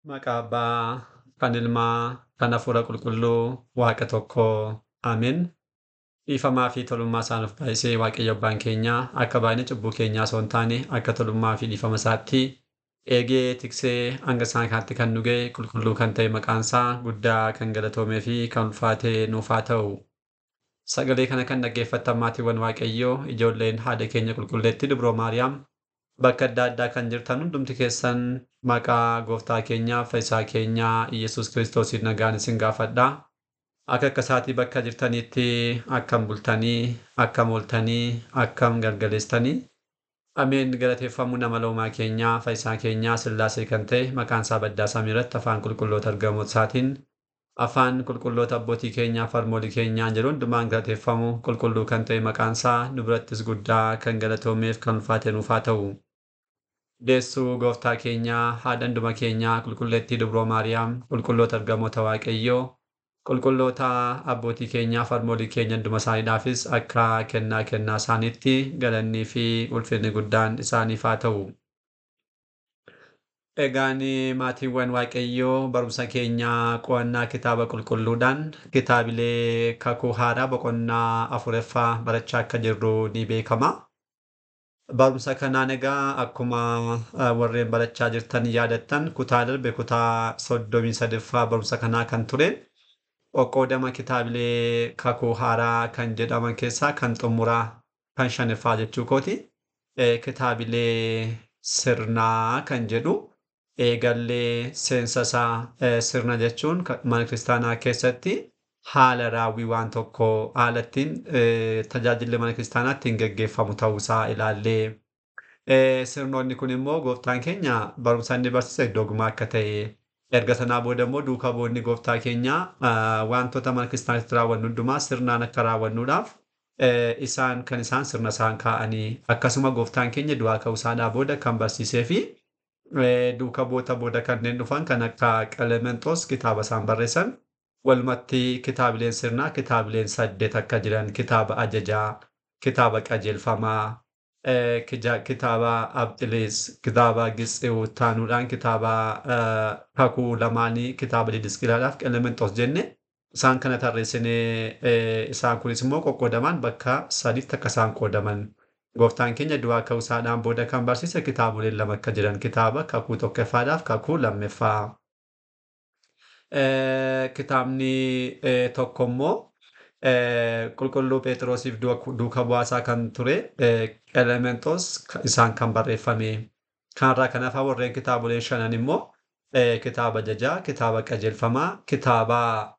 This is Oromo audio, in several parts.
Maqaa Abbaa, kan Ilmaa, kan Hafuura Qulqulluu, Waaqa tokkoo. Ameen. Dhiifamaa fi tolummaa isaa nuuf baay'isee Waaqayyo Abbaan keenya akka baay'ina cubbuu keenyaa osoo hin taane akka tolummaa fi dhiifama isaatti eegee tiksee hanga isaan kanatti kan nu ga'e qulqulluu kan ta'e maqaan isaa guddaa kan galatoomee fi kan ulfaate nuuf haa ta'u. Sagalee kana kan dhaggeeffattan maatiiwwan Waaqayyoo ijoolleen haadha keenya qulqulleettii Dubroo Maariyaam bakka adda addaa kan jirtan hundumti keessan maqaa gooftaa keenyaa fayyisaa keenyaa Iyyasuus Kiristoosiin nagaan isin gaafadha. Akka akka isaatii bakka jirtanitti akkam bultanii, akkam ooltanii, akkam galgaleessitanii. Ameen galateeffamuu nama loomaa keenyaa fayyisaa keenyaa Sillaasee kan ta'e maqaan isaa baddaa samii irratti afaan qulqulloota ergamoota isaatiin afaan qulqulloota abbootii keenyaa fi harmoolii keenyaan jedhu hundumaan galateeffamu qulqulluu kan ta'e maqaan isaa nu birattis guddaa kan galatoomeef kan ulfaate nuuf haa ta'u. Deessuu gooftaa keenyaa haadha hunduma keenyaa qulqulleettii Dubroo Maariyaam qulqulloota ergamoota Waaqayyoo qulqulloota abbootii keenyaa fi harmoolii keenya hunduma isaaniidhaafis akka kennaa kennaa isaaniitti galannii fi ulfinni guddaan isaaniif haa ta'u. Egaan maatiiwwan Waaqayyoo barumsa keenyaa qo'annaa kitaaba qulqulluudhaan kitaabilee kakuu haaraa boqonnaa afuraffaa barachaa akka jirru ni beekama. Barumsa kanaan egaa akkuma warreen barachaa jirtan yaadattan kutaa darbe kutaa 33ffaa barumsa kanaa kan ture qoqqoodama kitaabilee kakuu haaraa kan jedhaman keessaa kan xumuraa kan shanaffaa jechuu kooti. Kitaabilee sirnaa kan jedhu eegallee seensa isaa sirna jechuun mana kiristaanaa keessatti haala raawwii waan tokkoo haala ittiin tajaajilli mana kiristaanaa ittiin geggeeffamu ta'uusaa ilaallee sirnoonni kun immoo gooftaan keenya barumsa inni barsiise dogmaa akka ta'e erga sanaa booda immoo duukaa bu'oonni gooftaa keenyaa wantoota mana kiristaanaatti raawwannu hundumaa sirnaan akka raawwannuudhaaf isaan kan isaan sirna isaan kaa'anii akkasuma gooftaan keenya du'aa ka'uusaadhaa booda kan barsiisee fi duuka bu'oota booda kanneen dhufan kan akka Qelemenxoos kitaaba isaan barreessan walumatti kitaabileen sirnaa kitaabileen 8 akka jiran kitaaba ajajaa, kitaaba qajeelfamaa, kitaaba Abxilis, kitaaba Gitsew taanuudhaan kitaaba kakuu lamaanii, kitaaba Didisqilaadhaaf Qelemenxoos jenne isaan kana tarreessinee isaan kunis immoo qoqqoodaman bakka sadiitti akka isaan qoodaman. Gooftaan keenya du'aa ka'uusaadhaan booda kan barsiise kitaaboleen lama akka jiran kitaaba kakuu tokkoffaadhaaf kakuu lammaffaa. Kitaabni tokko immoo qulqulluu Phexrosiif duuka bu'aasaa kan ture Qelemenxoos isaan kan barreeffame. Kanarraa kan hafan warreen kitaaboleen shanan immoo kitaaba ajajaa, kitaaba qajeelfamaa, kitaaba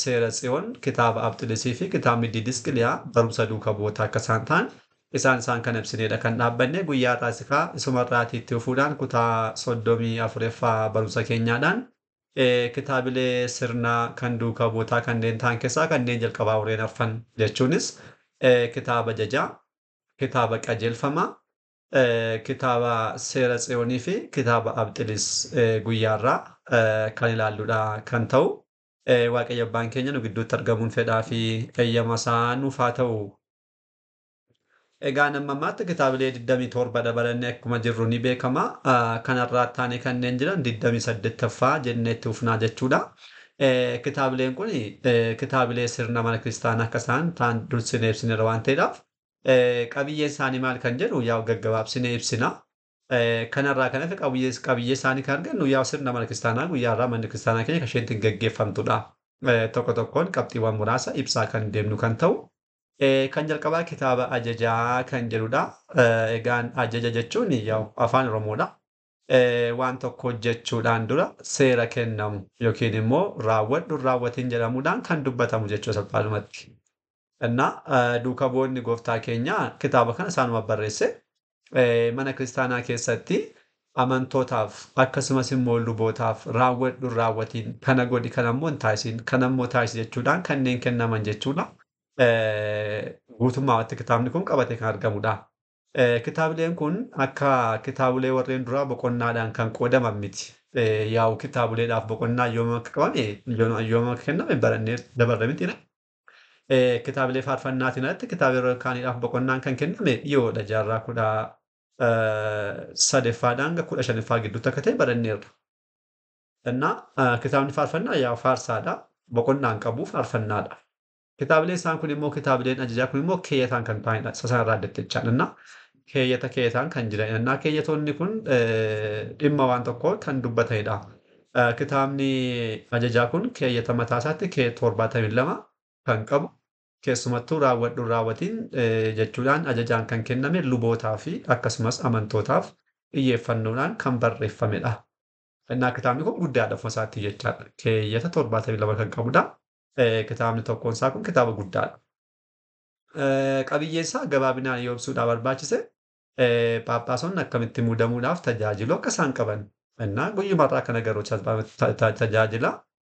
seera Tsiyoon, kitaaba Abxilisii fi kitaabni Didisqiliyaa barumsa duuka bu'ootaa akka isaan ta'an isaan kan ibsinedha kan dhaabbanne guyyaa har'aas isumarraatii itti fufuudhaan kutaa 34ffaa barumsa keenyaadhaan kitaabilee sirnaa kan duuka bu'ootaa kanneen ta'an keessaa kanneen jalqabaa warreen arfan jechuunis kitaaba ajajaa, kitaaba qajeelfamaa, kitaaba seera Tsiyoonii fi kitaaba Abxilis guyyaarraa kan ilaalludha kan ta'u. Waaqayyo Abbaan keenya nu gidduutti argamuun fedhaa fi eeyyama isaa nuuf haa ta'u. Egaa amma ammaatti kitaabilee 27 dabalannee akkuma jirru ni beekama. Kanarraa taanee kanneen jiran 28ffaa jennee itti fufnaa jechuudha. Kitaabileen kun kitaabilee sirna mana kiristaanaa akka isaan ta'an dursinee ibsineerra waan ta'eedhaaf qabiyyeen isaanii maal kan jedhu yaa'u gaggabaabsinee ibsina. Kanarraa kan hafe qabiyyee isaanii kan argannu yaa'u sirna mana kiristaanaa guyyaarraa manni kiristaanaa keenya kan isheen ittiin geggeeffamtudha. Tokko tokkoon qabxiiwwan muraasa ibsaa kan deemnu kan ta'u. Kan jalqabaa kitaaba ajajaa kan jedhudha. Egaan ajaja jechuun yaa'u afaan Oromoodha. Waan tokko hojjechuudhaan dura seera kennamu yookiin immoo raawwadhu raawwatiin jedhamuudhaan kan dubbatamu jechuu salphaadhumatti. Innaa duuka bu'oonni gooftaa keenyaa kitaaba kana isaanuma barreesse. Mana kiristaanaa keessatti amantootaaf akkasumas immoo lubootaaf raawwadhu raawwatiin kana godhi kana immoo hin taasisin kana immoo taasisi jechuudhaan kanneen kennaman jechuudha. Guutummaatti kitaabni kun qabatee kan argamudha. Kitaabileen kun akka kitaabilee warreen duraa boqonnaadhaan kan qoodaman miti. Yaa'u kitaabileedhaaf boqonnaa yoom akka qabame yoom akka kenname barannee dabarre miti. Kitaabilee faarfannaatiin alatti kitaabilee kaaniidhaaf boqonnaan kan kenname dhiyoodha jaarraa 13ffaadhaan hanga 15ffaa gidduutti akka ta'e baranneerra. Innaa kitaabni faarfannaa yaa faarsaadha. Boqonnaan qabu faarfannaadha. Kitaabileen isaan kun immoo kitaabileen ajajaa kun immoo keeyyataan kan ta'anidha. Isa sanarraa addatti jechaadha. Innaa keeyyata keeyyataan kan jiranidha. Innaa keeyyatoonni kun dhimma waan tokkoo kan dubbatanidha. Kitaabni ajajaa kun keeyyata mataa isaatti 72 kan qabu keessumattuu raawwadhu raawwatiin jechuudhaan ajajaan kan kenname lubootaa fi akkasumas amantootaaf xiyyeeffannoodhaan kan barreeffamedha. Innaa kitaabni kun guddaadha ofuma isaatti jechaadha. Keeyyata 72 kan qabudha. Kitaabni tokkoon isaa kun kitaaba guddaadha. Qabiyyeen isaa gabaabinaan yoo ibsuudhaaf barbaachise Phaaphaasonni akkamitti muudamuudhaaf tajaajilu akka isaan qaban. Innaa guyyumarraa kana garuu tajaajila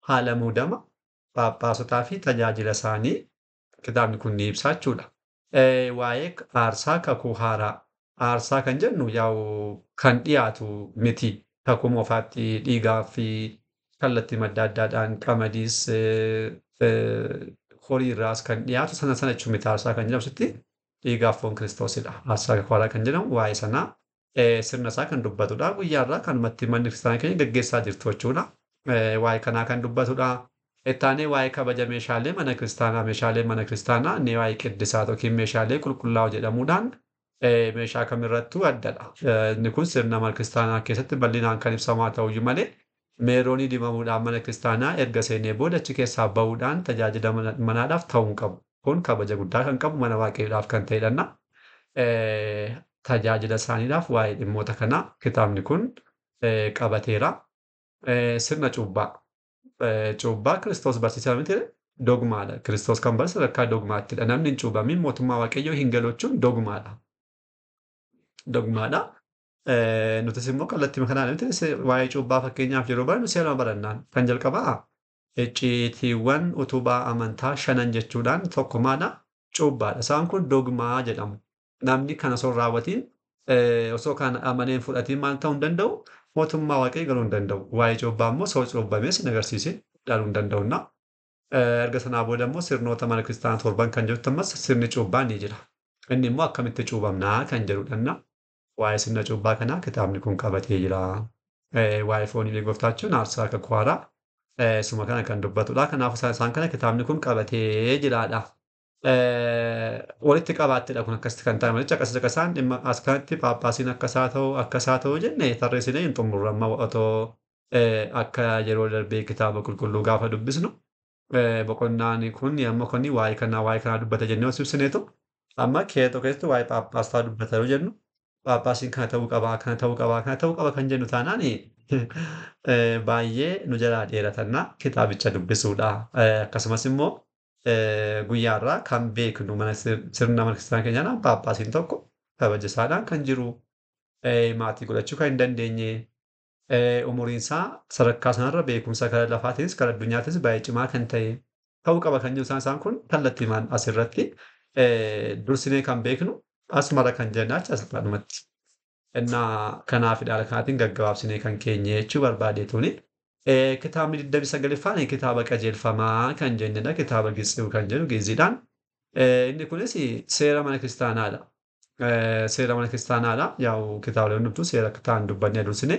haala muudama Phaaphaasotaa fi tajaajila isaanii kitaabni kun ni ibsa jechuudha. Waa'ee aarsaa kakuu haaraa. Aarsaa kan jennu yaa'u kan dhiyaatu miti. Kakuu moofaatti dhiigaa fi kallattii madda addaadhaan qamadiis horii irraas kan dhiyaatu sana sana jechuun miti aarsaa kan jedhamu sitti dhiigaaf foon Kiristoosidha. Aarsaa kakuu haaraa kan jedhamu waa'ee sanaa sirna isaa kan dubbatudha. Guyyaarraa kanumatti manni kiristaanaa keenya gaggeessaa jirtu jechuudha. Waa'ee kanaa kan dubbatudha. Ittaanee waa'ee kabaja meeshaalee mana kiristaanaa meeshaalee mana kiristaanaa inni waa'ee qiddisaa yookiin meeshaalee qulqullaa'oo jedhamuudhaan meeshaa kamirrattuu addadha. Inni kun sirna mana kiristaanaa keessatti bal'inaan kan ibsamaa ta'uyyuu malee meeroonii dibamuudhaan mana kiristaanaa erga seenee booda achi keessaa bahuudhaan tajaajila manaadhaaf ta'uu hin qabu. Kun kabaja guddaa kan qabu mana waaqayyoodhaaf kan ta'edha. Tajaajila isaaniidhaaf waa'ee dhimmoota kanaa kitaabni kun qabateera. Sirna cuubbaa. Cuubbaa Kiristoos barsiisaa miti dogmaadha. Kiristoos kan barsiise sadarkaa dogmaattidha. Namni hin cuubamin mootummaa waaqayyoo hin galu jechuun dogmaadha. Dogmaadha. Nutis immoo kallattii kanaan miti waa'ee cuubbaa fakkeenyaaf yeroo barannu seera barannaan kan jalqabaa icciitiiwwan utubaa amantaa shanan jechuudhaan tokko maadha cuubbaadha. Isaan kun dogmaa jedhamu. Namni kana osoo hin raawwatiin osoo kan amaneen fudhatiin maal ta'uu hin danda'u mootummaa waaqayyoo galuu hin danda'u. Waa'ee cuubbaa immoo osoo cuubbamees hin agarsiisin dhaluu hin danda'u. Erga sanaa booda immoo sirnoota mana kiristaanaa torban kan jedhutti ammas sirni cuubbaa ni jira. Inni immoo akkamitti cuubamnaa kan jedhudha. Waa'ee sirna cuubbaa kanaa kitaabni kun qabatee jira. Waa'ee foonii gooftaa jechuun aarsaa kakuu haaraa suma kana kan dubbatudha. Kanaaf isaan kana kitaabni kun qabatee jiraadha. Walitti qabaattidha kun akkasitti kan ta'e malee caqasa caqasaan dhimma as kanatti Phaaphaasiin akkasaa ta'u akkasaa ta'u jenne tarreessinee hin xumurru amma otoo akka yeroo darbee kitaaba qulqulluu gaafa dubbisnu boqonnaan kun amma kun waa'ee kanaa dubbata jennee osoo ibsineetu amma keetoo keessatti waa'ee Phaaphaasaa dubbata yoo jennu Phaaphaasiin kana ta'uu qaba kana ta'uu qaba kana ta'uu qaba kan jennu taanaan baay'ee nu jalaa dheeratannaa kitaabicha dubbisuudha. Akkasumas immoo guyyaarraa kan beeknu mana sirna mana kiristaanaa keenyaan Phaaphaasiin tokko kabaja isaadhaan kan jiru maatii godhachuu kan hin dandeenye umuriin isaa sadarkaa sanarra beekumsa karaa lafaatiinis karaa addunyaatiinis baay'ee cimaa kan ta'e ta'uu qaba kan jiru isaan kun kallattiimaan asirratti dursinee kan beeknu asmara kan jennu achi asirraadhumatti. Innaa kanaafidha haala kanaatiin gaggabaabsinee kan keenye jechuu barbaadeetuuni. Kitaabni 29ffaan kitaaba qajeelfamaa kan jennedha. Kitaaba Gitsuu kan jedhu Giiziidhaan. Inni kunis seera mana kiristaanaadha. Seera mana kiristaanaadha. Yaa'u kitaabolee hundumtuu seera akka ta'an dubbannee dursine.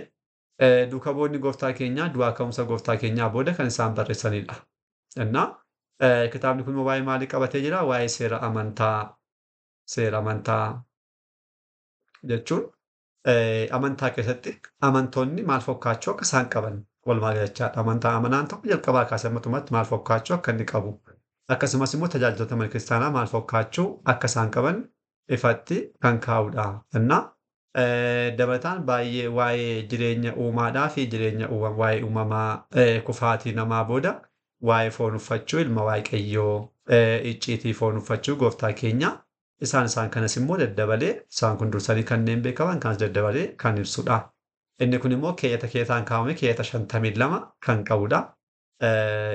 Duuka bu'oonni gooftaa keenyaa du'aa ka'umsa gooftaa keenyaa booda kan isaan barreessanidha. Innaa kitaabni kun waa'ee maalii qabatee jira? Waa'ee seera amantaa. Seera amantaa jechuun amantaa keessatti amantoonni maal fakkaachuu akka isaan qaban walumaa galachaadha. Amantaa amanaan tokko jalqabaa kaasee hamma dhumaatti maal fakkaachuu akka inni qabu akkasumas immoo tajaajiltoota mana kiristaanaa maal fakkaachuu akka isaan qaban ifatti kan kaa'udha. Innaa dabalataan baay'ee waa'ee jireenya uumaadhaa fi jireenya waa'ee uumamaa kufaatii namaa booda waa'ee foon uffachuu ilma waaqayyoo icciitii foon uffachuu gooftaa keenyaa isaan kanas immoo daddabalee isaan kun dursanii kanneen beekaman kanas daddabalee kan ibsudha. Inni kun immoo keeyyata keeyyataan kaa'ame keeyyata 52 kan qabudha.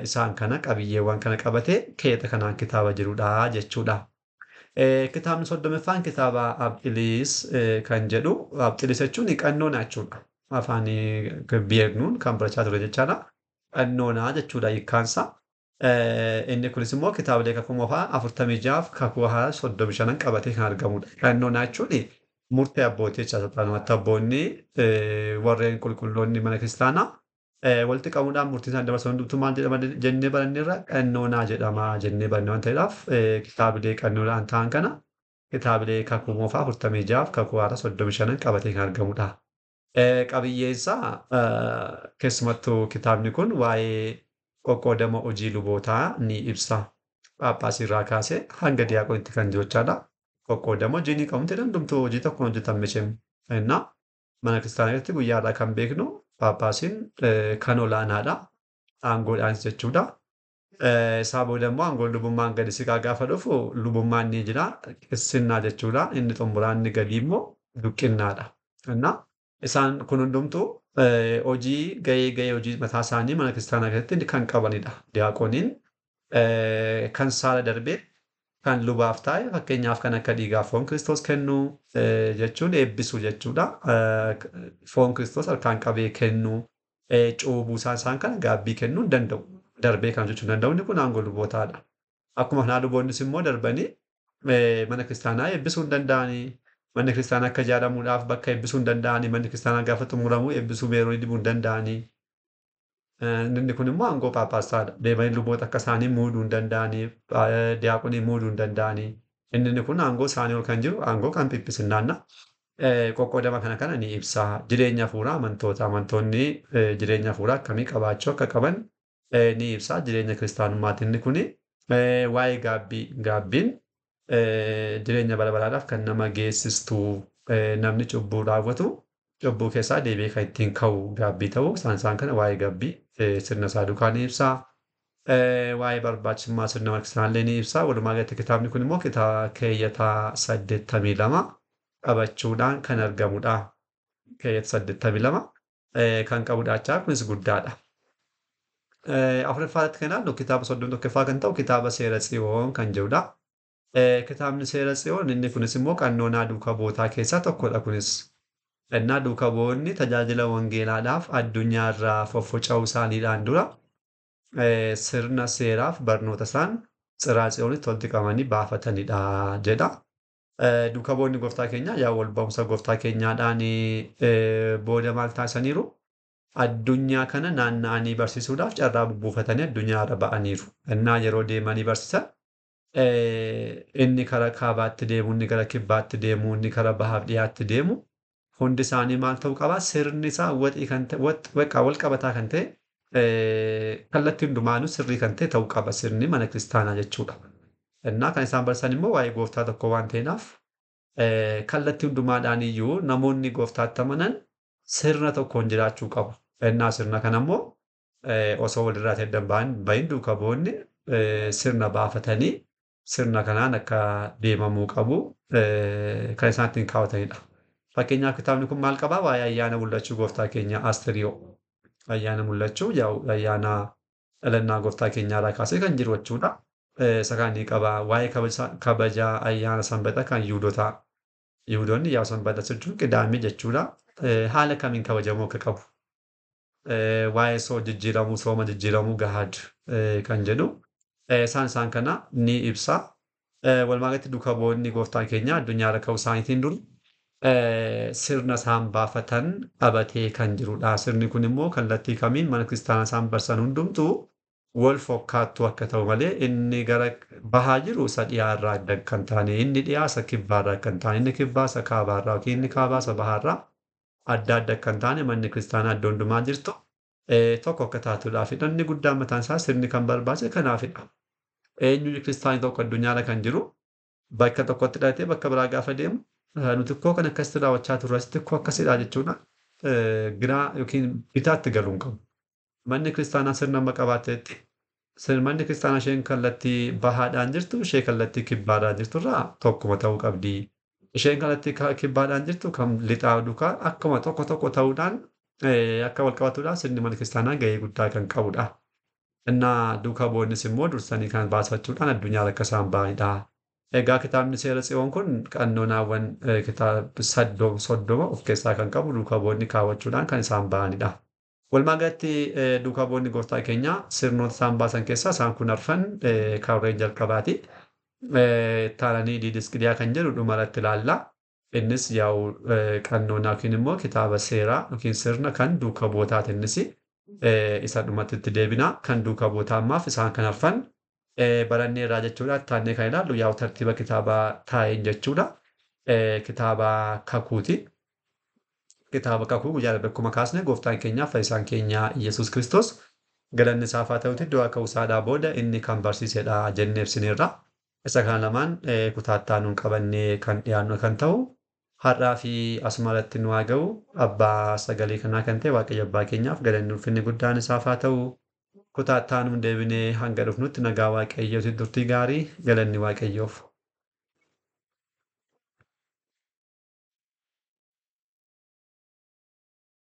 Isaan kana qabiyyeewwan kana qabatee keeyyata kanaan kitaaba jirudha jechuudha. Kitaabni 30ffaan kitaaba Abxiliis kan jedhu Abxiliis jechuun qannoonaa jechuudha. Afaan beeknuun kan barachaa ture jechaadha. Qannoonaa jechuudha hiikkaansa. Inni kunis immoo kitaabilee kakuu moofaa 46 kakuu haaraa 35 qabatee kan argamudha. Qannoonaa jechuun murtee abbootii jecha salphaadhumatti abboonni warreen qulqulloonni mana kiristaanaa Walitti qabuudhaan murtii isaan dabarsan hundumtuu maal jedhama jennee baranneerra? Qannoonaa jedhama jennee baranne waan ta'eedhaaf, kitaabilee qannoonaan ta'an kana kitaabilee kakuu moofaa 46 fi kakuu haaraa 35 qabatee kan argamudha. Qabiyyeen isaa, keessumattuu kitaabni kun waa'ee qoqqoodama hojii lubootaa ni ibsa. Phaaphaasii irraa kaasee hanga diyaaqonitti kan jiru jechaadha. Qoqqoodama hojii ni qabu. Hundumtuu hojii tokkoon hojjetan miti. Innaa mana kiristaanaa keessatti guyyaa irraa kan beeknu Phaaphaasiin kan olaanaadha. Aangoodhaanis jechuudha. Isaa booda immoo aangoon lubummaan gadi siqaa gaafa dhufu lubummaan ni jira. Qissinnaa jechuudha. Inni xumuraa inni gadii immoo duqqinnaadha. Innaa isaan kun hundumtuu hojii gahee gahee hojii mataa isaanii mana kiristaanaa keessatti kan qabanidha. Diyaaqoniin kan saala darbee kan lubaaf taa'e, fakkeenyaaf kan akka dhiigaaf foon Kiristoos kennuu jechuun eebbisuu jechuudha. Foon Kiristoos harkaan qabee kennuu, cuubuu isaan kana gaabbii kennuu hin danda'u. Darbee kan hojjechuu hin danda'u. Inni kun aangoo lubootaadha. Akkuma kanaa luboonnis immoo darbanii mana kiristaanaa eebbisuu hin danda'anii. Manni kiristaanaa akka ijaaramuudhaaf bakka eebbisuu hin danda'anii. Manni kiristaanaa gaafa xumuramu eebbisuu meeroo dibuu hin danda'anii. Inni kun immoo aangoo Phaaphaasaadha. Deemanii luboota akka isaanii muuduu hin danda'anii, diyaaqonii muuduu hin danda'anii. Inni kun aangoo isaanii ol kan jiru aangoo kan phiphisinnaanna. Qoqqoodama kana kana ni ibsa. Jireenya hafuuraa amantoota, amantoonni jireenya hafuuraa akkamii qabaachuu akka qaban ni ibsa. Jireenya kiristaanummaati inni kuni. Waa'ee gaabbii, gaabbiin jireenya bara baraadhaaf kan nama geessistu, namni cubbuu raawwatu cubbuu keessaa deebi'ee kan ittiin ka'u gaabbii ta'uu isaan isaan kana waa'ee gaabbii sirna isaa duukaa ni ibsa. Waa'ee barbaachisummaa sirna mana kiristaanaa ni ibsa. Walumaa galatti kitaabni kun immoo kitaaba keeyyataa 82 qabachuudhaan kan argamudha. Keeyyata 82 kan qabudha jechaa, kunis guddaadha. Afuraffaatti kan ilaallu kitaaba 31ffaa kan ta'u kitaaba Seera Tsiyoon kan jedhudha. Kitaabni Seera Tsiyoon inni kunis immoo qannoonaa duuka bu'ootaa keessaa tokkodha kunis. Innaa duuka bu'oonni tajaajila wangeelaadhaaf addunyaa irraa foffoca'uu isaaniidhaan dura sirna seeraaf barnoota isaan Tsiraa Tsiyoonitti walitti qabamanii baafatanidha jedha. Duuka bu'oonni gooftaa keenyaa yaa wal ba'umsa gooftaa keenyaadhaan booda maal taasisaniiru? Addunyaa kana naanna'anii barsiisuudhaaf carraa bubbuufatanii addunyaa irra ba'aniiru. Innaa yeroo deemanii barsiisan inni kara kaabaatti deemu, inni gara kibbaatti deemu, inni kara bahaaf dhiyaatti deemu hundi isaanii maal ta'uu qaba? Sirni isaa waxii kan ta'e, wal qabataa kan ta'e, kallattii hundumaanuu sirrii kan ta'e ta'uu qaba sirni mana kiristaanaa jechuudha. Innaa kan isaan barsiisan immoo waa'ee gooftaa tokko waan ta'eef kallattii hundumaadhaan iyyuu namoonni gooftaatti amanan sirna tokkoon jiraachuu qabu. Innaa sirna kana immoo osoo walirraa adda hin bahin duuka bu'oonni sirna baafatanii sirna kanaan akka deemamuu qabu kan isaan ittiin kaawwatanidha. Fakkeenyaaf kitaabni kun maal qabaa? Waa'ee ayyaana mul'achuu gooftaa keenya Asteriyoo. Ayyaana mul'achuu ayyaana dhalannaa gooftaa keenyaa irraa kaasee kan jiru jechuudha. Isa kan ni qaba. Waa'ee kabaja ayyaana sanbata kan Yihuudootaa. Yihuudoonni yaa sanbata jechuun qidaamii jechuudha. Haala kamiin kabajamuu akka qabu. Waa'ee soo jijjiiramuu, sooma jijjiiramuu gahaad kan jedhu. Isaan isaan kana ni ibsa. Walumaa galatti duuka bu'oonni gooftaa keenya addunyaa irra ka'uu isaaniitiin dura sirna isaan baafatan qabatee kan jirudha. Sirni kun immoo kallattii kamiin mana kiristaanaa isaan barsan hundumtuu wal fokkaattuu akka ta'u malee inni gara bahaa jiru isa dhiyaa irraa adda kan taane, inni dhiyaa isa kibbaa irraa kan taane, inni kibbaa isa kaabaa irraa yookiin inni kaabaa isa bahaa irraa adda adda kan taane, manni kiristaanaa iddoo hundumaa jirtu tokko akka taatuudhaafidha. Inni guddaan mataan isaa sirni kan barbaachise kanaafidha. Eenyu kiristaanii tokko addunyaarra kan jiru bakka tokkotti dhalatee bakka biraa gaafa deemu nuti ikkoo kan akkasitti raawwachaa turre asitti ikkoo akkasidha jechuudha. Giraa yookiin bitaatti galuu hin qabu. Manni kiristaanaa sirna amma qabaatetti manni kiristaanaa isheen kallattii bahaadhaan jirtu ishee kallattii kibbaadhaan jirturraa tokkuma ta'uu qabdi. Isheen kallattii kibbaadhaan jirtu kan lixaa duukaa akkuma tokko tokko ta'uudhaan akka wal qabatuudhaan sirni mana kiristaanaa gahee guddaa kan qabudha. Innaa duuka bu'oonnis immoo dursanii kan baafachuudhaan addunyaa akka isaan ba'anidha. Egaa kitaabni Seera Tsiyoon kun qannoonaawwan kitaaba 30 of keessaa kan qabu duuka bu'oonni kaawwachuudhaan kan isaan ba'anidha. Walumaa galatti duuka bu'oonni gooftaa keenyaa sirnoota isaan baasan keessaa isaan kun arfan kaawween jalqabaati. Taananii Diidisqidiyaa kan jedhu dhumarratti ilaalla. Innis yaa'u qannoonaa yookiin immoo kitaaba seeraa yookiin sirna kan duuka bu'ootaati innis. Isa dhumatti itti deebina. Kan duukaa bu'oota ammaaf isaan kan arfan baranneerraa jechuudha. Taannee kan ilaallu yaa'u tartiiba kitaaba taa'een jechuudha. Kitaaba kakuuti. Kitaaba kakuu guyyaa darbe akkuma kaasne gooftaan keenyaaf fayyisaan keenya Iyyasuus Kiristoos galanni isaaf haa ta'uti du'a ka'uusaadhaa booda inni kan barsiisedha jennee ibsineerra. Isa kana lamaan kutaa itti aanuun qabannee kan dhiyaannu kan ta'u har'aa fi asuma irratti nu haa ga'u abbaa sagalee kanaa kan ta'e Waaqayyo abbaa keenyaaf galanni ulfinni guddaan isaaf haa ta'u. Kutaa itti aanuun deebinee hanga dhufnutti nagaa Waaqayyooti turtii gaarii galanni Waaqayyoof.